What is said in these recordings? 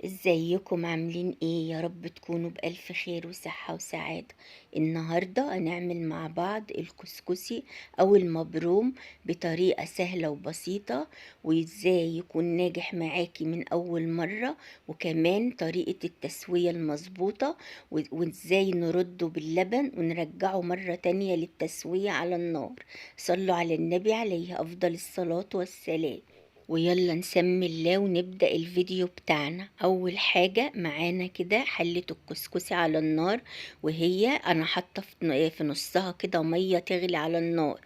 ازيكم عاملين ايه؟ يا رب تكونوا بألف خير وصحة وسعادة. النهاردة هنعمل مع بعض الكسكسي او المبروم بطريقة سهلة وبسيطة، وازاي يكون ناجح معاكي من اول مرة، وكمان طريقة التسوية المظبوطة، وازاي نرده باللبن ونرجعه مرة تانية للتسوية على النار. صلوا على النبي عليه افضل الصلاة والسلام. ويلا نسمي الله ونبدأ الفيديو بتاعنا. أول حاجة معانا كده حلة الكسكسي على النار، وهي أنا حاطة في نصها كده مية تغلي على النار،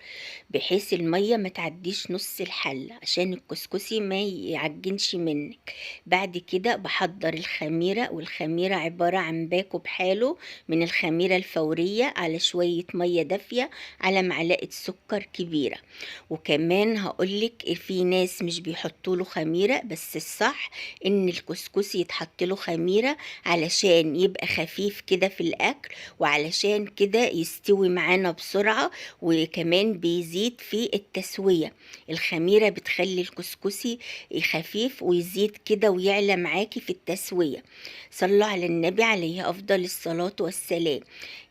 بحيث المية ما تعديش نص الحلة عشان الكسكسي ما يعجنش منك. بعد كده بحضر الخميرة، والخميرة عبارة عن باكو بحاله من الخميرة الفورية على شوية مية دافية على معلقة سكر كبيرة. وكمان هقولك في ناس مش بيحطوا له خميرة، بس الصح ان الكسكسي يتحط له خميرة علشان يبقى خفيف كده في الاكل، وعلشان كده يستوي معانا بسرعة، وكمان بيزيد في التسوية. الخميرة بتخلي الكسكسي خفيف ويزيد كده ويعلى معاكي في التسوية. صلوا على النبي عليه افضل الصلاة والسلام.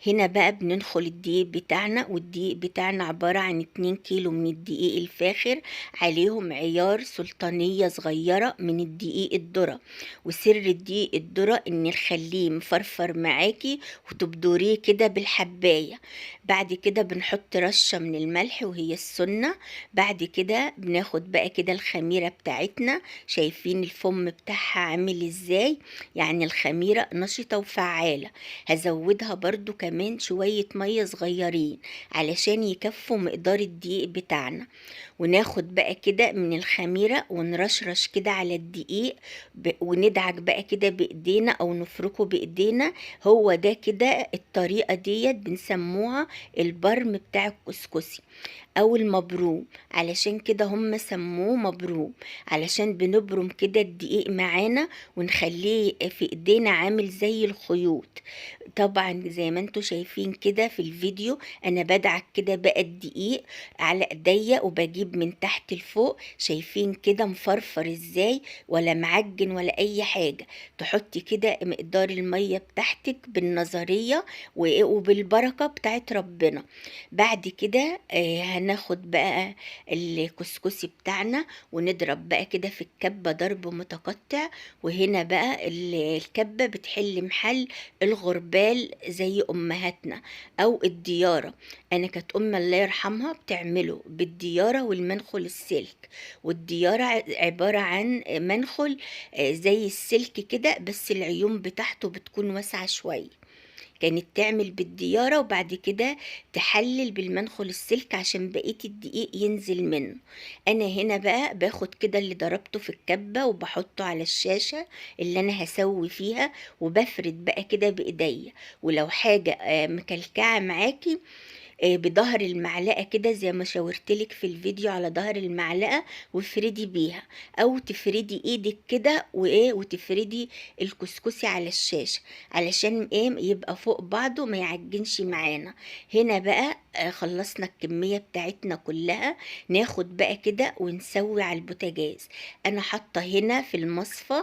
هنا بقى بندخل الدقيق بتاعنا، والدقيق بتاعنا عبارة عن 2 كيلو من الدقيق الفاخر، عليهم عيار سلطانية صغيرة من الدقيق الذرة. وسر الدقيق الذرة ان نخليه مفرفر معاكي وتبدوريه كده بالحباية. بعد كده بنحط رشة من الملح وهي السنة. بعد كده بناخد بقى كده الخميرة بتاعتنا، شايفين الفم بتاعها عامل ازاي؟ يعني الخميرة نشطة وفعالة. هزودها برضو كمان شوية مية صغيرين علشان يكفوا مقدار الدقيق بتاعنا. وناخد بقى كده من الخميرة ونرشرش كده على الدقيق، وندعك بقى كده بإيدينا أو نفركه بإيدينا. هو ده كده الطريقة ديت بنسموها البرم بتاع الكسكسي أو المبروم، علشان كده هم سموه مبروم، علشان بنبرم كده الدقيق معانا ونخليه في إيدينا عامل زي الخيوط. طبعا زي ما انتوا شايفين كده في الفيديو أنا بدعك كده بقى الدقيق على إيديا وبجيب من تحت لفوق، شايفين كده مفرفر ازاي، ولا معجن ولا أي حاجة. تحطي كده مقدار المية بتاعتك بالنظرية وبالبركة بتاعت ربنا. بعد كده هناخد بقى الكسكسي بتاعنا ونضرب بقى كده في الكبة ضرب متقطع. وهنا بقى الكبة بتحل محل الغربال زي أمهاتنا أو الديارة. أنا كانت أمي الله يرحمها بتعمله بالديارة والمنخل السلك، والديارة عبارة عن منخل زي السلك كده بس العيون بتاعته بتكون واسعة شوية. كانت تعمل بالديارة وبعد كده تحلل بالمنخل السلك عشان بقية الدقيق ينزل منه. أنا هنا بقى باخد كده اللي ضربته في الكبة وبحطه على الشاشة اللي أنا هسوي فيها، وبفرد بقى كده بإيديا. ولو حاجة مكلكعة معاكي بظهر المعلقة كده زي ما شاورتلك في الفيديو على ظهر المعلقة وافردي بيها، أو تفردي ايدك كده وتفردي الكسكسي على الشاشة علشان يبقى فوق بعضه ما يعجنش معانا. هنا بقى خلصنا الكمية بتاعتنا كلها. ناخد بقى كده ونسوي على البوتاجاز. أنا حاطة هنا في المصفى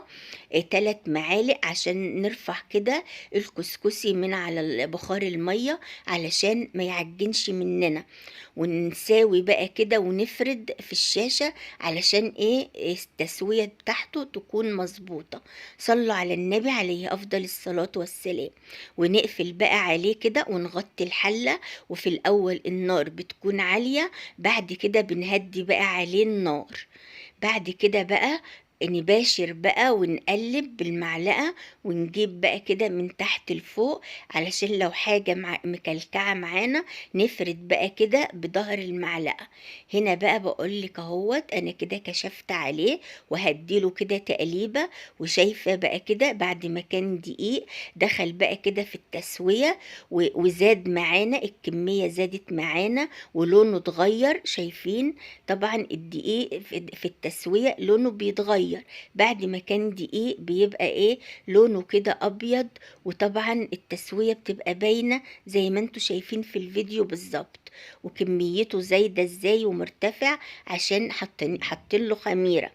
3 معالق عشان نرفع كده الكسكسي من على بخار المية علشان ما يعجنش مننا، ونساوي بقى كده ونفرد في الشاشة علشان التسوية بتاعته تكون مظبوطة. صلوا على النبي عليه أفضل الصلاة والسلام. ونقفل بقى عليه كده ونغطي الحلة، وفي الأول النار بتكون عالية، بعد كده بنهدي بقى عليه النار. بعد كده بقى نباشر بقى ونقلب بالمعلقة ونجيب بقى كده من تحت لفوق علشان لو حاجة مكلكعة معانا نفرد بقى كده بظهر المعلقة. هنا بقى بقولك اهوت انا كده كشفت عليه وهديله كده تقليبة، وشايفة بقى كده بعد ما كان دقيق دخل بقى كده في التسوية وزاد معانا الكمية، زادت معانا ولونه اتغير. شايفين طبعا الدقيق في التسوية لونه بيتغير، بعد ما كان دقيق بيبقى لونه كده ابيض، وطبعا التسوية بتبقى باينة زي ما انتوا شايفين في الفيديو بالظبط، وكميته زايدة ازاي ومرتفع عشان حاطين له خميرة.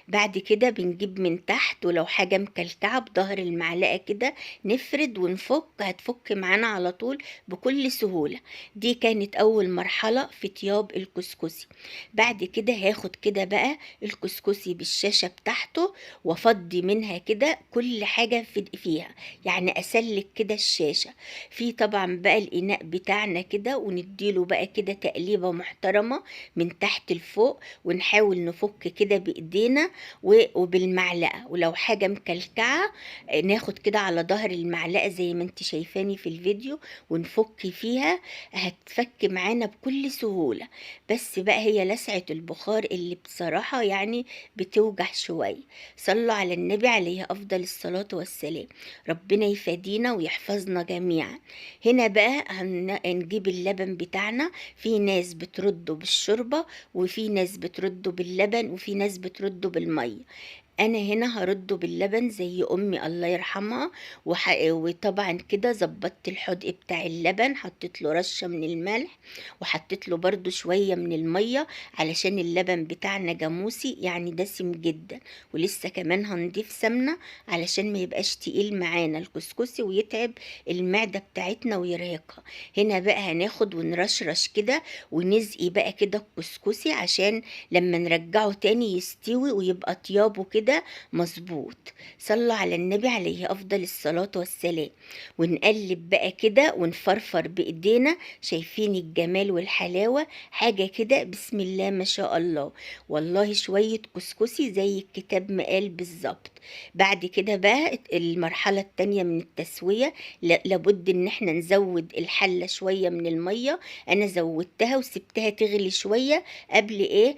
بعد كده بنجيب من تحت، ولو حاجة مكلكعة بظهر المعلقة كده نفرد ونفك، هتفك معانا على طول بكل سهولة. دي كانت أول مرحلة في طياب الكسكسي. بعد كده هاخد كده بقى الكسكسي بالشاشة بتاعته وافضي منها كده كل حاجة فيها، يعني أسلك كده الشاشة في طبعا بقى الإناء بتاعنا كده، ونديله بقى كده تقليبة محترمة من تحت لفوق، ونحاول نفك كده بإيدينا وبالمعلقة، ولو حاجة مكلكعة ناخد كده على ظهر المعلقة زي ما انت شايفاني في الفيديو ونفك فيها، هتفك معانا بكل سهولة. بس بقى هي لسعة البخار اللي بصراحة يعني بتوجع شوية. صلوا على النبي عليه أفضل الصلاة والسلام، ربنا يفدينا ويحفظنا جميعا. هنا بقى هنجيب اللبن بتاعنا، في ناس بترده بالشوربة، وفي ناس بترده باللبن، وفي ناس بترده بالمية. انا هنا هرده باللبن زي امي الله يرحمها، وطبعا كده ظبطت الحدق بتاع اللبن، حطيت له رشه من الملح وحطيت له برده شويه من الميه علشان اللبن بتاعنا جاموسي يعني دسم جدا، ولسه كمان هنضيف سمنه علشان ما يبقاش تقيل معانا الكسكسي ويتعب المعده بتاعتنا ويرهقها. هنا بقى هناخد ونرشرش كده ونزقي بقى كده الكسكسي عشان لما نرجعه تاني يستوي ويبقى طيابه كده مظبوط. صلوا على النبي عليه افضل الصلاة والسلام. ونقلب بقى كده ونفرفر بايدينا، شايفين الجمال والحلاوة، حاجة كده بسم الله ما شاء الله. والله شوية كسكسي زي الكتاب ما قال بالظبط. بعد كده بقى المرحلة التانية من التسوية، لابد ان احنا نزود الحلة شوية من المية. انا زودتها وسبتها تغلي شوية قبل ايه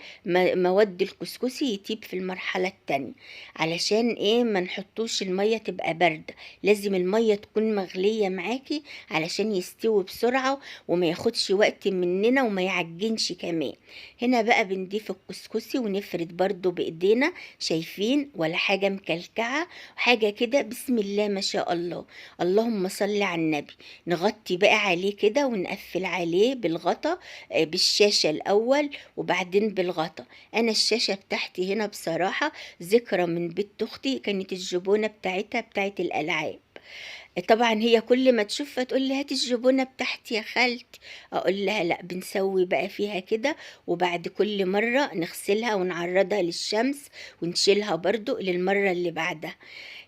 مواد الكسكسي يطيب في المرحلة التانية، علشان ايه ما نحطوش المية تبقى باردة، لازم المية تكون مغلية معاكي علشان يستوي بسرعة وما ياخدش وقت مننا وما يعجنش كمان. هنا بقى بنضيف الكسكسي ونفرد برضو بايدينا، شايفين ولا حاجة مكلكعة، حاجة كده بسم الله ما شاء الله، اللهم صل على النبي. نغطي بقى عليه كده ونقفل عليه بالغطا، بالشاشة الأول وبعدين بالغطا. أنا الشاشة بتاعتي هنا بصراحة ذكرى من بنت أختي، كانت الجبونة بتاعتها بتاعت الألعاب، طبعا هي كل ما تشوفها تقول لي هاتي الجبونة بتاعتي يا خالتي، اقول لها لا، بنسوي بقى فيها كده، وبعد كل مرة نغسلها ونعرضها للشمس ونشيلها برضو للمرة اللي بعدها.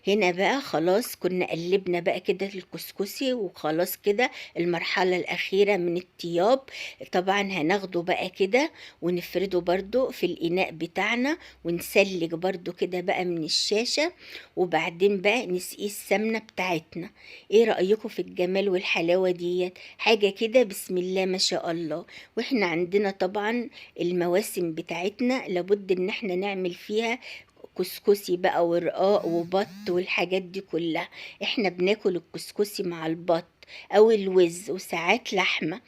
هنا بقى خلاص كنا قلبنا بقى كده الكسكسي وخلاص كده المرحلة الأخيرة من الطياب. طبعا هناخده بقى كده ونفرده برضو في الإناء بتاعنا ونسلك برضو كده بقى من الشاشة، وبعدين بقى نسقيه السمنة بتاعتنا. ايه رأيكم في الجمال والحلاوة ديت؟ حاجة كده بسم الله ما شاء الله. واحنا عندنا طبعا المواسم بتاعتنا لابد ان احنا نعمل فيها كسكسي بقى ورقاق وبط والحاجات دي كلها. احنا بناكل الكسكسي مع البط او الوز وساعات لحمة،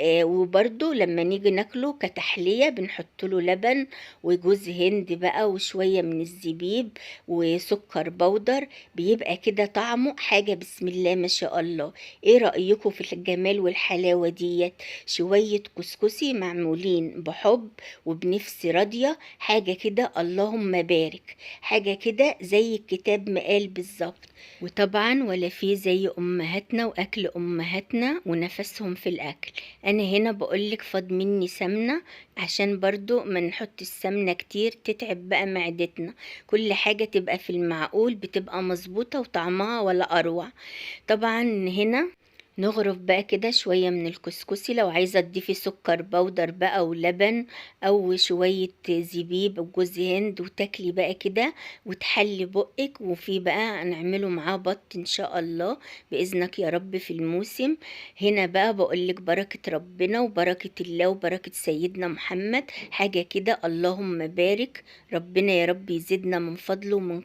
وبرضو لما نيجي ناكله كتحلية بنحط له لبن وجوز هند بقى وشوية من الزبيب وسكر بودر، بيبقى كده طعمه حاجة بسم الله ما شاء الله. ايه رأيكم في الجمال والحلاوة ديت؟ شوية كسكسي معمولين بحب وبنفس راضية، حاجة كده اللهم بارك، حاجة كده زي الكتاب ما قال بالظبط. وطبعا ولا في زي أمهاتنا وأكل أمهاتنا ونفسهم في الأكل. أنا هنا بقولك فاض مني سمنة عشان برضو ما نحط السمنة كتير تتعب بقى معدتنا، كل حاجة تبقى في المعقول بتبقى مظبوطة وطعمها ولا أروع. طبعا هنا نغرف بقى كده شوية من الكسكسي، لو عايزة تضيفي سكر بودر بقى ولبن أو شوية زبيب وجوز هند وتاكلي بقى كده وتحلي بقك. وفي بقى نعمله معاه بط إن شاء الله بإذنك يا رب في الموسم. هنا بقى بقولك بركة ربنا وبركة الله وبركة سيدنا محمد، حاجة كده اللهم بارك، ربنا يا رب يزيدنا من فضله ومن